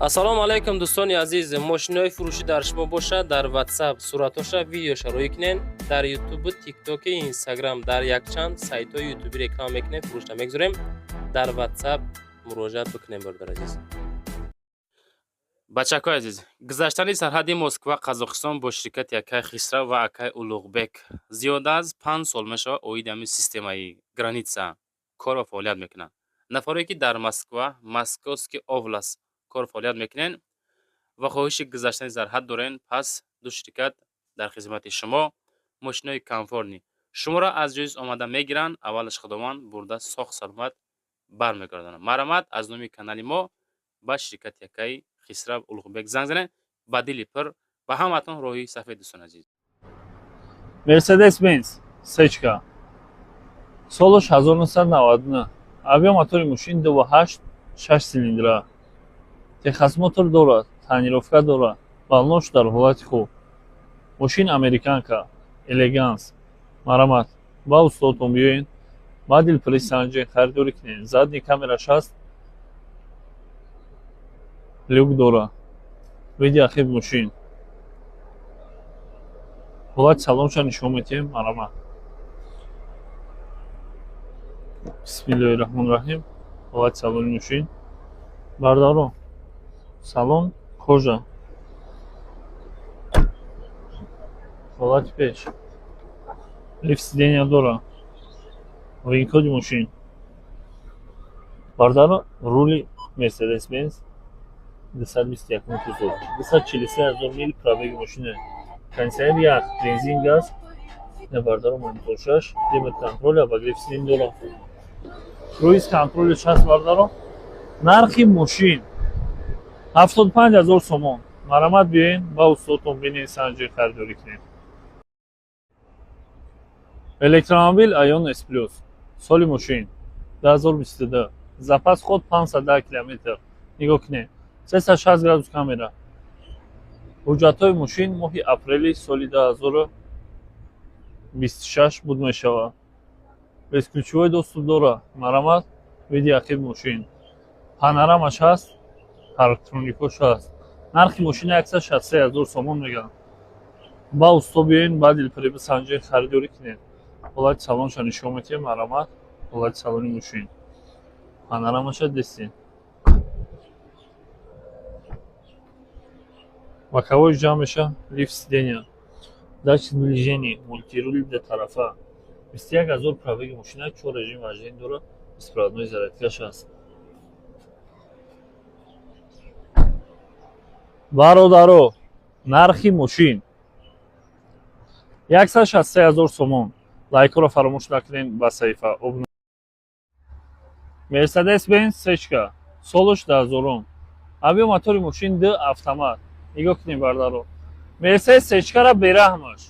Ассалому алайкум, дӯстони азиз. Мошинои фурӯшӣ дар шумо бошад, дар WhatsApp суратоша, видеоша рӯй кунен. Дар Ютубу, Тиктоки, Инстаграм, дар якчанд сайтҳои ютубӣ реклама мекунем, фурӯшта мегузорем. Дар WhatsApp муроҷиат бикунем, бародар азиз. Бачакҳои азиз, гузаштани сарҳади Москва, Қазоқистон бо ширкати акай Хисрав ва акай Улуғбек зиёда аз 5 сол мешавад, оиди ҳамин системаи граница кор ва фаъолият мекунанд. Нафаре ки дар Москва, Московский область кор фаъолият мекунед ва хоҳиши гузаштани сарҳад дорен, пас ду ширкат дар хизмати шумо. Мошинои комфортный шуморо аз ҷойи омада мегиранд, аввалаш худованд бурда, соғ саломат бармегардонанд. Марҳамат, аз номи канали мо ба ширкати акаи Хисрав, Улуғбек занг занед. Ба дили пур ба ҳаматон роҳи сафед, дӯстони азиз. Мерседес Бенз сечка, солаш 1999, объём мотори мошин 2,8, 6 цилиндра, техосмотр дорад, тонировка дорад, баллош дар ҳолати хуб. Мошин американка, элеганс. Марҳамат, ба устодтон биёед, ба дилпурӣ санҷед, харидорӣ кунед. Задний камераш ҳаст, люк дорад. Види ахир мошин, ҳолати салонша нишон медиҳем. Марҳамат, бисмиллоҳи раҳмони раҳим. Ҳолати салони мошин, бародаро, салон кожа. Ҳолати пеш, лифт сидения дорад, винкоди мошин, бародаро. Рули Мерседес Бенз 221 кузов, 243 000 мил пробеги мошина, кондиционер ях, бензин, газ не, бародаро, монитор шаш, климат контроль, обогрев сидень дорад, круиз контролш ҳаст. Бародаро, нархи мошин 75 000 сомон. Марҳамат, биёен, ба устодтон бинед, санҷед, харидорӣ кунед. Электромобил Айон С Плюс, соли мошин 2022, запас ход 510 километр. Нигоҳ кунед, 360 градус камера. Ҳуҷҷатҳои мошин моҳи апрели соли 2026 буд мешавад. Бесключевой доступ дорад. Марҳамат, види ақиб мошин, панорамаш ҳаст, парктроникош ҳаст. Нархи мошина 163 000 сомон мегӯянд. Ба усто биёен, ба дилпурӣ бисанҷед, харидорӣ кунед. Ҳолати салонша нишон медиҳем. Марҳамат, ҳолати салони мошин, панорамаша дистем. Боковой ҷамъ меша, лифт сидения, датчик сближения, мультируль дутарафа. 21 000 пробеги мошина, чор режим вождения дорад, беспроводной зарядкаш ҳаст. Бародаро, нархи мошин 163 000 сомон. Лайкҳоро фаромӯш накунед, ба саҳифа. Мерседес Бенз сечка, солаш дуҳазорум, объём мотори мошин д, автомат. Нигоҳ кунед, бародаро, Мерседес сечкара бераҳмаш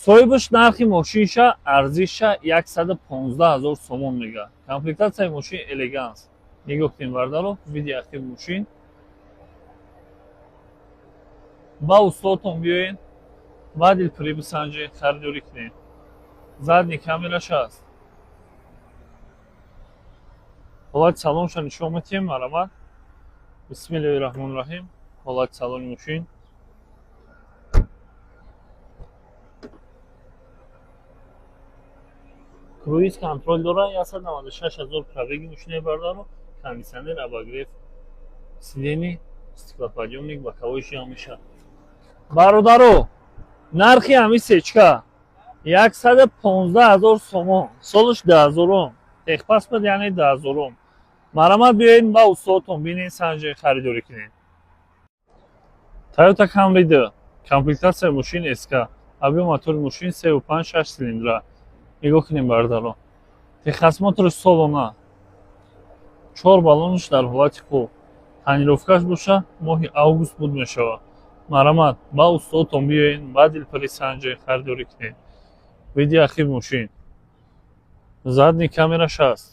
соҳибаш нархи мошинша, арзиша 115 000 сомон мегӯяд. Комплектатсияи мошин элеганс. Нигоҳ кунед, бародаро, види ахир мошин. Ба устодтон биёед, ба дилпурӣ бисанҷед, харидорӣ кунед. Задний камераш ҳаст. Ҳолати салонша нишон медиҳем. Марҳамат, бисмиллоҳи раҳмони раҳим. Ҳолати салони мошин, круиз контроль дорад, 196 000 пробеги мошинаи, бародаро, кондиционер, обогрев сидений, стеклоподъёмник, боковой ҷамъ мешавад. Бародаро, нархи ҳамин сечка 115 000 сомон, солаш дуҳазорум, техпаспорт, яъне дуҳазорум. Марҳамат, биёед, ба устодтон бинед, санҷед, харидорӣ кунед. Тойота Камри д, комплектатсияи мошин СК, объём мотори мошин 3,5, 6 цилиндра. Нигоҳ кунед, бародаро, техосмотрш солона, чор баллонаш дар ҳолати хуб, тонировкаш боша моҳи август буд мешавад. Марҳамат, ба устодтон биёед, ба дилпурӣ санҷед, харидорӣ кунед. Види ахир мошин, задний камераш ҳаст.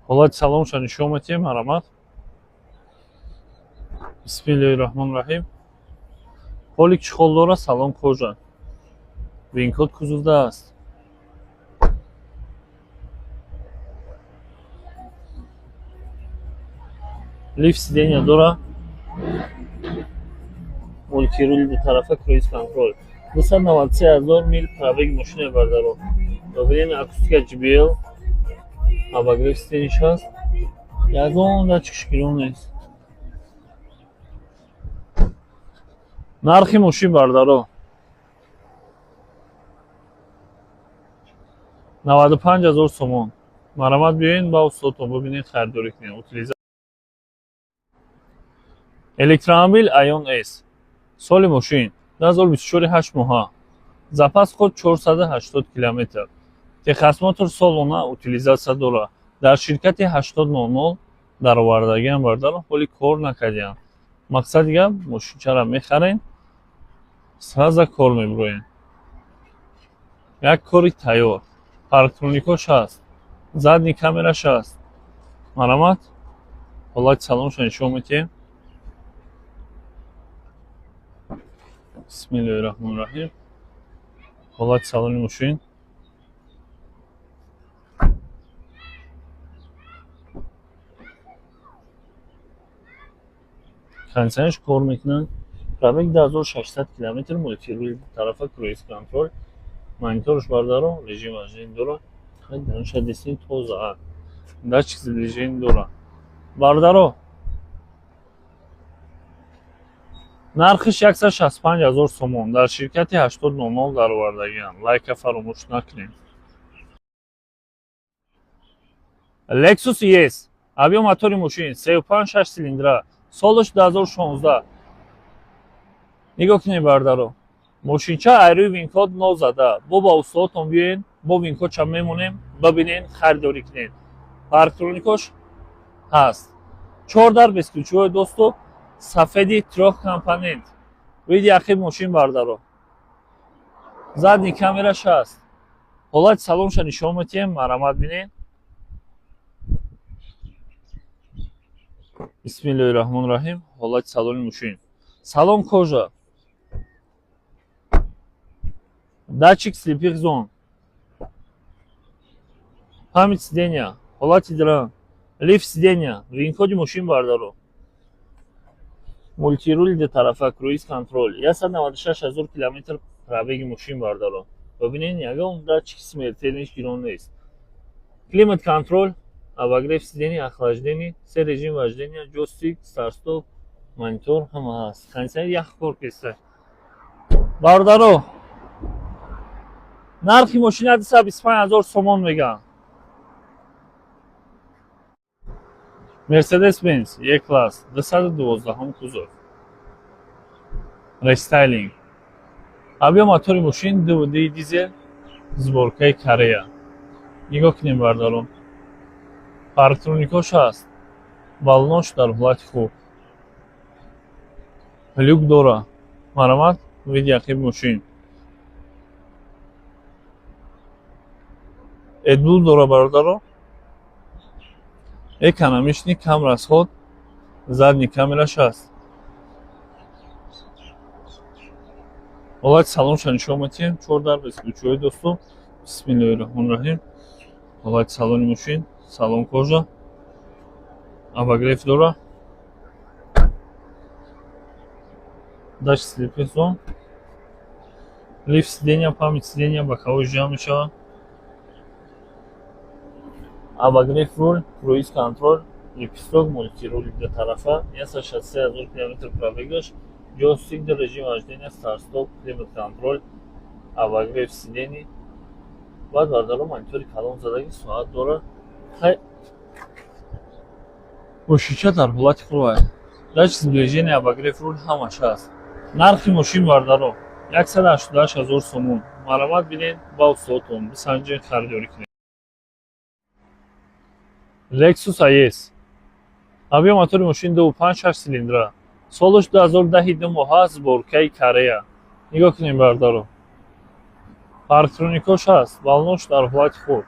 Ҳолати салонша нишон медиҳем. Марҳамат, бисмиллоҳи раҳмони раҳим. Полик чехол дорад, салон кожа, винкод кузовда аст. Лифт сидения дора. Мультирули дутарафа, круиз контроль. 293 000 мил пробеги мошина, бардаро. Бибинед, акустика JBL, обогрев сиденияш ҳаст. Ягон датчикш гирон нест. Нархи мошин, бардаро, 95 000 сомон. Марамат, биёед ба устодтон, бибинед, харидорӣ кунед. Утилиза. Электромобил Aion S. Соли мошин 2024, 8 моҳа. Запас ход 480 километр. Техосмотр солона, утилизатсия дорад. Дар ширкати 8000 даровардагиам, бардаро, ҳоли кор накардиям. Мақсади гап, мошинчаро мехарем, сразу кор мебуроем. Як кори тайёр. Парктроникош ҳаст. Задний камераш ҳаст. Марамат, ҳолати салонашро нишон медиҳем. Бисмиллоҳи раҳмони раҳим. Ҳолати салони мошин. Кондитсионерш кор мекунад. Пробег 2600 километр, мультирули тарафа, круиз контроль. Мониторш, бардаро, режим вождения дора. Дарунша десин тоза. Датчик сближения дора. Бардаро, нархиш 165 000 сомон. Дар ширкати 8000 даровардагиам. Лайка фаромӯш накунед. Lexus ES. Объем мотори мошин 35, 6 цилиндра. Солаш 2016. Нигоҳ кунед, бардаро. Мошинча айрӯи винкод нозада. Бо ба устодотон биёед, бо винкодша мемонем, бибинед, харидорӣ кунед. Парктроникош ҳаст. Чор дар, бесключевой доступ, сафеди трёхкомпонент. Види ақиб мошин, бардаро. Задний камераш ҳаст. Ҳолати салонша нишон медиҳем, марамат, бинед. Бисмиллоҳи раҳмони раҳим. Ҳолати салони мошин. Салон кожа. Датчик слепых зон. Память сидения, ҳолати дран, лифт сидения, винкоди мошин, бардаро. Мультирули дутарафа, круиз контроль. 196 000 километр пробеги мошин, бардаро. Бибинед, ягон датчики смертельныйш гирон нест. Климат контроль, обогрев сидений, охлаждение, се режим вождения, ҷойстик, старт-стоп, монитор ҳама ҳаст. Кондитсионер ях кор кеста. Бародаро, нархи мошина 225 000 сомон мегӯянд. Мерседес Бенз Е класс, 212 кузов. Рестайлинг. Объем мотори мошин 2,2 дизел, сборкаи Корея. Нигоҳ кунем, бародарон. Парктроникош ҳаст. Баллонош дар ҳолати хуб. Люк дора. Марамат, види ақиби мошин. AdBlue дора, бародаро. Экономичный, кам расход, задний камераш ҳаст. Ҳолати салонша нишон медиҳем. Чор дар, бесключевой доступ. Бисмиллоҳи раҳмони раҳим. Ҳолати салони мошин, салон кожа. Обогрев дора. Датчик слепых зон. Лифт сидения, память сидения, боковой ҷамъ мешавад. Обогрев руль, круиз контроль, лепесток, мультируль дутарафа, 163 000 километр пробегаш, джойстик, режим вождения, старт-стоп, климат контроль, обогрев сидений. Баъд, бародаро, монитори калон задаги, соат дора. Хай, мошинча дар ҳолати хуб аст. Датчик сближения, обогрев руль ҳамаш ҳаст. Нархи мошин, бардаро, 188 000 сомон. Марамат, бинед, ба устодотон бисанҷед, харидорӣ кунед. Lexus IS. Объем мотори мошин 2,5, 6 цилиндра. Солаш 2010, 2 моҳа, сборкаи Корея. Нигоҳ кунем, бародаро. Парктроникош ҳаст, баллонош дар ҳолати хуб.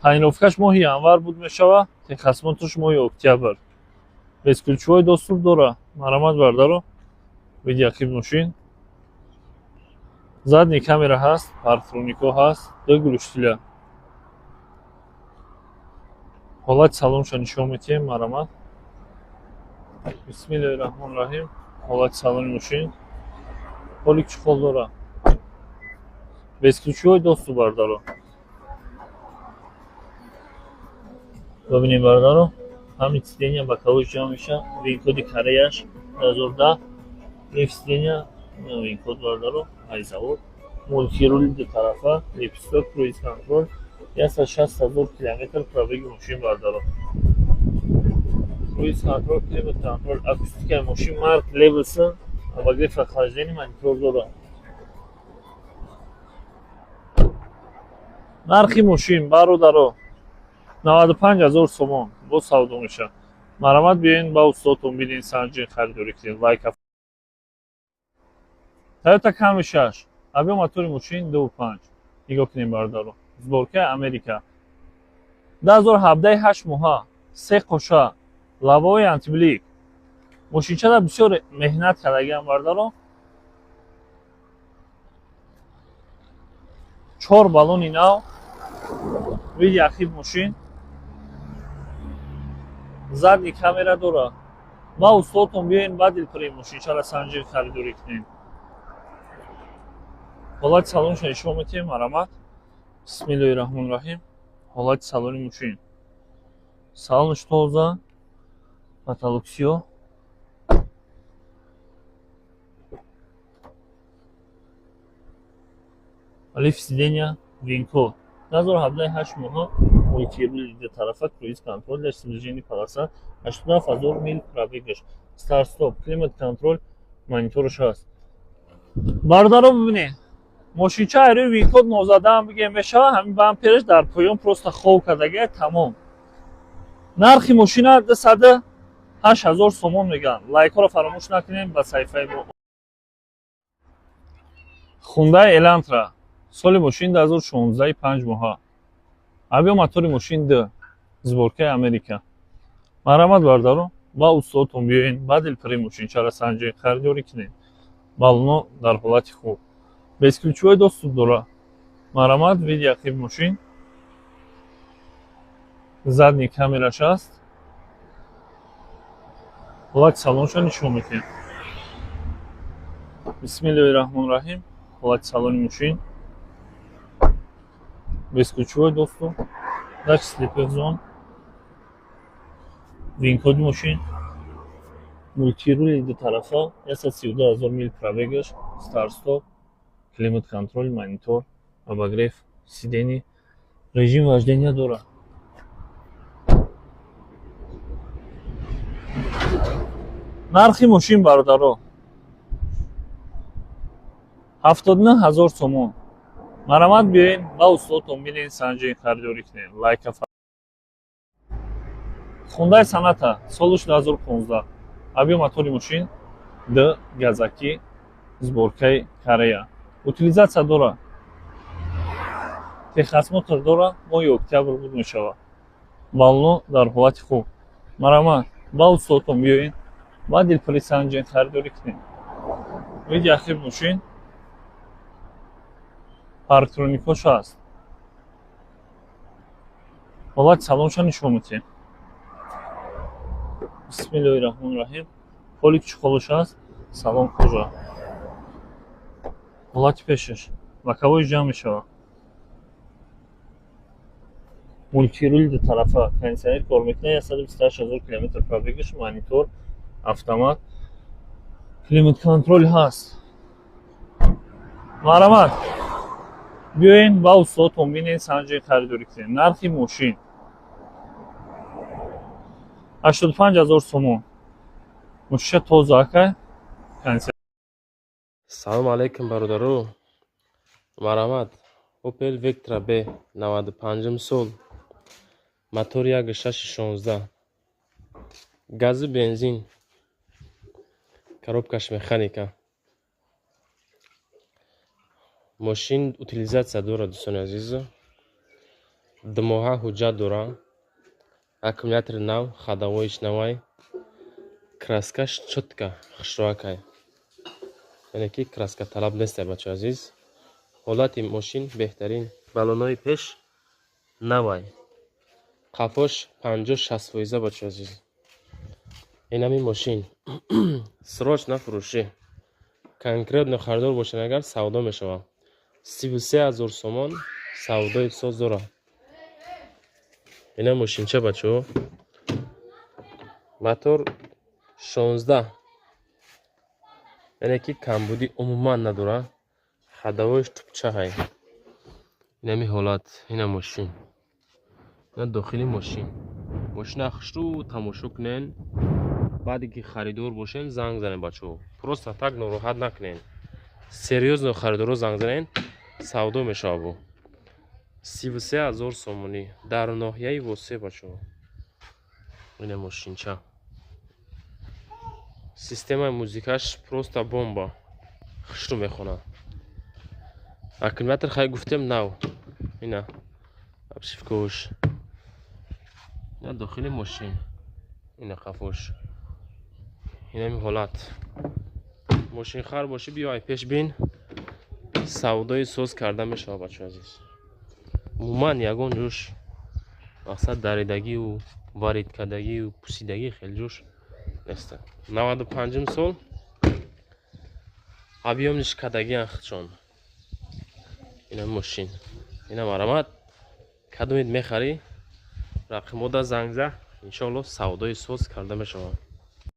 Тонировкаш моҳи январ буд мешавад, техосмотрш моҳи октябр. Бесключевой доступ дора. Марамат, бардаро. Види ақиб мошин. Задний камера ҳаст, парктронико ҳаст, ду глушителя. Ҳолати салонша нишон медиҳем, марамат. Бисмиллоҳи раҳмони раҳим. Ҳолати салони мошин. Полик чехол дора. Бесключевой доступ, бародаро. Бибинем, бародаро, ҳамин сиденья боковой ҷамъ меша, вин-коди Кореяш 2010, лифт сиденья, вин-код, бародаро, ай завод, мультирули дутарафа, лепесток, круиз контроль, 160 000 километр пробеги мошин, бародаро. Круиз контроль, климат контроль, акустикаи мошин марк Левелсон, обогрев охлаждение, монитор дора. Нархи мошин, бародаро, 95 000 сомон, боз савдо мешавад. Марҳамат, биёен ба устодтон бидин, санҷин, харидорӣ кунед. Лайка. Toyota Camry 6, объем мотори мошин 2.5. Нигоҳ кунем, бародаро. Сборкаи Америка. 2017, 8 моҳа, се қоша, лавои антиблик. Мошинчада бисёр меҳнат кардагиам, бародаро. Чор баллони нав, види ахиб мошин, задний камера дора. Ба устодтон биёен, ба дилпури мошинчара санҷир, харидорӣ кунем. Ҳолати салонша нишон метиҳем, марҳамат. Бисмиллоҳи раҳмони раҳим. Ҳолати салони мошин. Салонаш тоза, потолок сиёҳ. Лифт сиденья, вин-код. 2017, 8 моҳа, мультирули дутарафа, круиз контроль, дар снижение полоса, 87 000 мил пробегаш, старт стоп, климат контроль, монитораш ҳаст. Бародаро, бибинед, мошинча айрӯи вин-код нозадаам бигем мешава, ҳамин бампераш дар поён просто хов кардагия, тамом. Нархи мошина 208 000 сомон мегӯянд. Лайкҳоро фаромӯш накунем ба саҳифаи мо. Хундай Элантра, соли мошин 2016, 5 моҳа, объем мотори мошин 2, сборкаи Америка. Марҳамат, бародаро, ба устодтон биёен, ба дилпури мошинчара санҷин, харидорӣ кунед. Баллоно дар ҳолати хуб, бесключевой доступ дора. Марҳамат, види ақиби мошин, задний камераш ҳаст. Ҳолати салонша нишон медиҳем. Бисмиллоҳи раҳмони раҳим. Ҳолати салони мошин, бесключевой доступ, датчик слепых зон, вин-коди мошин, мультирули дутарафа, 132 000 мил пробегаш, старт стоп, климат контроль, монитор, обогрев сидений, режим вождения дорад. Нархи мошин, бародаро, 79 000 сомон. Марҳамат, биёен ба устодтон бинен, санҷин, харидорӣ кунед. Лайка. Хундай Соната, солаш 2015, объем мотори мошин 2, газакӣ, сборкаи Корея, утилизация дора, техосмотр дора, моҳи октябр буд мешавад. Баллоно дар ҳолати хуб. Марҳамат, ба устодтон биёен, ба дилпури санҷин, харидорӣ кунед. Види ахир мошин, парктроникҳош ҳаст. Ҳолати салонша нишон медиҳем. Бисмиллоҳи раҳмони раҳим. Полик чехолаш ҳаст, салон кожа. Ҳолати пешаш, боковой ҷамъ мешавад, мультирули дутарафа, кондитсионер кор мекунад, 128 000 километр пробегаш, монитор, автомат, климат контроль ҳаст. Марҳамат, биёен ба устодтон бинен, санҷин, харидорӣ кунед. Нархи мошин 85 000 сомон. Мошиша тоза, акай. Салому алайкум, бародаро. Марҳамат, Опел Вектра Б, 95-ум сол, мотори 1.6 16, газу бензин, коробкаш механика. Мошин утилизация дорад, дӯстони азиз, 2 моҳа ҳуҷҷат дора, аккумулятори нав, ходовоиш навай, краскаш чётко, хушроакай, яъне ки краска талаб нестай, бачаи азиз. Ҳолати мошин беҳтарин, баллонҳои пеш навай, қафош 50-60 фоиза, бачаи азиз. Инами мошин срочно фурӯшӣ. Конкретно харидор бошед агар, савдо мешавад. 33 000 сомон савдои соз дорад. Ина мошинча, бачаҳо, мотор 16, яъне ки камбудӣ умуман надорад. Ходовой ш тупчаҳай. Инами ҳолат, ина мошин, ина дохили мошин. Мошина хушрӯ тамошо кунен. Баъде ки харидор бошен, занг занед, бачаҳо. Просто так нороҳат накунен, серьёзно харидоро занг занен, савдо мешавад. Бо 33 000 сомонӣ дар ноҳияи Восе, бачаҳо. Ина мошинча, системаи музикаш просто бомба, хушрӯ мехонад. Аккумулятор, хай, гуфтем, нав. Ина обшивка ош, ина дохили мошин, ина қафош. Инами ҳолат. Мошинхар бошӣ, биё, ай пеш бин, савдои соз карда мешавад, бачаҳо азиз. Умуман ягон ҷош, мақсад, даридагию варид кардагию пусидагӣ хеле ҷош неста. 95-ум сол, объём ниш кардагиан худшон. Ина мошин, ина марамат. Кадомед мехарӣ, рақимода занг за, иншоалло савдои соз карда мешавад.